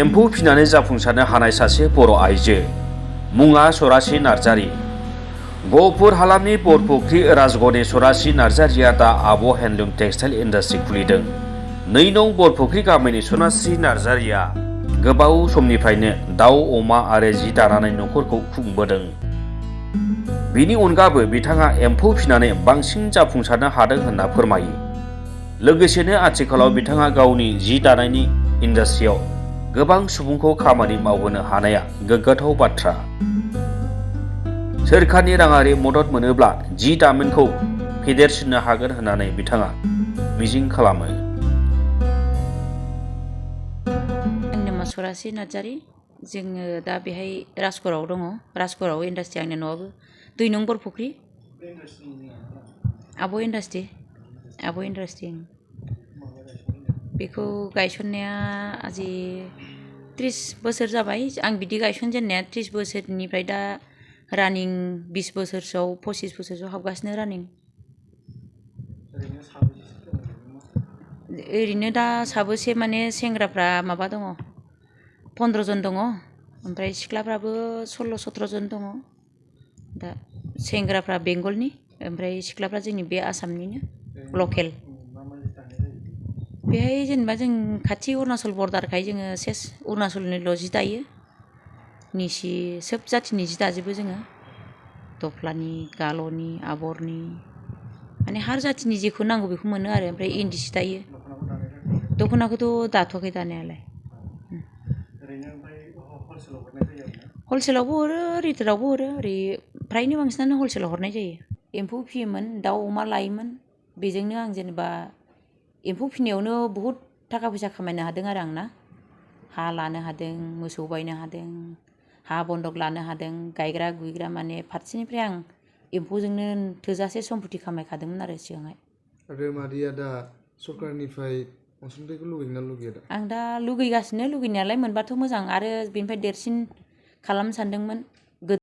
एम्फौ फिनानै जाफुंसारनो हानाय सासे बर' आइजो मुङा सरासि नार्जारी। गहपुर हालामनि बरफुख्रि राजगड़नि सरासि नार्जारीया दा आब' हेन्डलुम टेक्सटाइल इन्डास्ट्रि खुलिदों। 2 नं बरफुख्रि गामिनि सरासि नार्जारीया गोबाव समनिफ्रायनो दाउ अमा आरो जि दानानै नखरखौ खुंबोदों। बिनि अनगाबो बिथाङा एम्फौ फिनानै बांसिन जाफुंसारनो हादों होनना फोरमायो। लोगोसेनो आथिखालाव बिथाङा गावनि जि दानायनि इन्डास्ट्रियाव गोबां सुबुंखौ खामानि मावहोनो हानाया गोग्गाथाव बाथ्रा। सोरखारनि राङारि मदद मोनोब्ला जि दामिनखौ फेदेरसिननो हागोन होननानै बिथाङा मिजिं खालामो। आंनि नामा सरासि नार्जारी। जोङो दा बेहाय राजगड़आव दङ। राजगड़आव इन्डास्ट्रि, आंनि न'आबो 2 नं बरफुख्रि। आब' इन्डास्ट्रि बेखौ गायसननाया आजि 30 बोसोर जाबाय। आं बिदि गायसनजेननाया 30 बोसोरनिफ्राय दा रानिं 20 बोसोरसोआव 25 बोसोरसोआव हाबगासिनो रानिं। ओरैनो दा साबोसे माने सेंग्राफ्रा माबा दङ 15 जन दङ, ओमफ्राय सिख्लाफ्राबो 16-17 जन दङ। दा सेंग्राफ्रा बेंगलनि, ओमफ्राय सिख्लाफ्रा जोंनि बे आसामनिनो लकेल। बेहाय जेनेबा जों खाथि अरुणाचल बर्डारखाय जोङो सेस अरुणाचलनिल' जि दायो। निसि सोब जाथिनि जि दाजोबो जोङो। दफ्लानि, गाल'नि, आबरनि, माने हार जाथिनि जेखौ नांगौ बेखौ मोनो आरो। ओमफ्राय इन्दि सि दायो। दख'नाखौथ' दाथ'वाखै दानायालाय। हलसेलावबो हरो, रिटेलावबो हरो। ओरै फ्रायनो बांसिनानो हलसेलाव हरनाय जायो। एम्फौ फियोमोन, दाउ अमा लायोमोन। बेजोंनो आं जेनेबा एम्फौ फिनायावनो बहुद थाखा फैसा खामायनो हादों आरो आं ना। हा लानो हादों, मोसौ बायनो हादों, हा बन्दक लानो हादों, गायग्रा गुयग्रा माने फारसेनिफ्राय आं एम्फौजोंनो थोजासे सम्पति खामायखादोंमोन आरो सिगांहाय। आरो मादैया दा सरकारनिफ्राय अनसुंथाइखौ लुगैना लुगैया दा? आं दा लुगैगासिनो, लुगैनायालाय मोनबाथ' मोजां। आरो बेनिफ्राय देरसिन खालामनो सानदोंमोन।